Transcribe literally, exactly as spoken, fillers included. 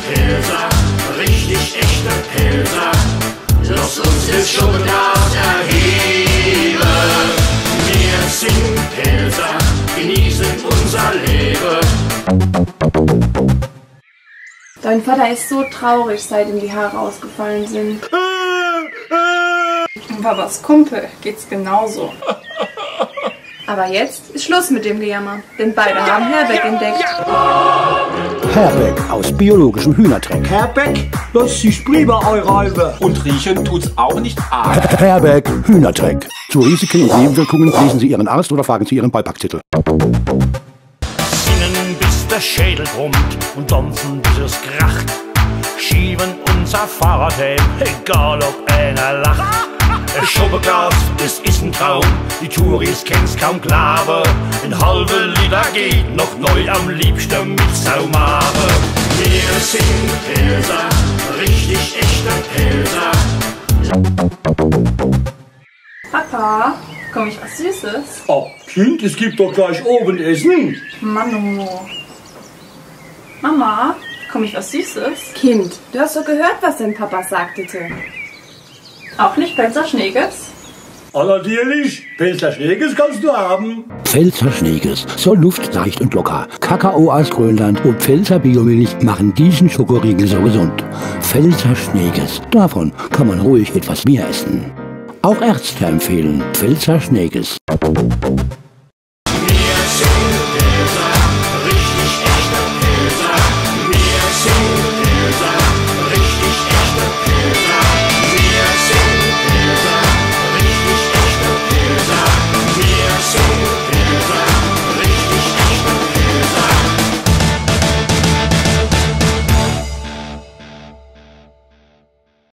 Pälzer, richtig echte Pälzer. Lass uns des Schubberglas erhebe. Wir sind Pälzer, genießen unser Leben. Dein Vater ist so traurig, seit ihm die Haare ausgefallen sind. Und Papas Kumpel geht's genauso. Aber jetzt ist Schluss mit dem Gejammer, denn beide haben Herbeck entdeckt. Herbeck aus biologischem Hühnerdreck. Herbeck lässt sich prima einreiben. Und riechen tut's auch nicht arg. Herbeck, Hühnerdreck. Zu Risiken und Nebenwirkungen lesen Sie Ihren Arzt oder fragen Sie Ihren Beipackzettel. Singen, bis der Schädel brummt und tanzen, bis es kracht. Schieben unser Fahrrad heim, egal ob einer lacht. Ein Schubberglas, das ist ein Traum, die Touris kennen's kaum glauben. Ein halber Liter geht noch neu, am liebsten mit Saumabe. Wir sind Pälzer, richtig echte Pälzer. Papa, komm ich was Süßes? Oh, Kind, es gibt doch gleich Abendessen. Manno. Mama, komm ich was Süßes? Kind, du hast doch gehört, was dein Papa sagte. Auch nicht Pälzer Schneekes? Ah, natürlich, Pälzer Schneekes kannst du haben. Pfälzer Schneekes, so luftleicht und locker. Kakao aus Grönland und Pfälzer Biomilch machen diesen Schokoriegel so gesund. Pfälzer Schneekes, davon kann man ruhig etwas mehr essen. Auch Ärzte empfehlen Pfälzer Schneekes.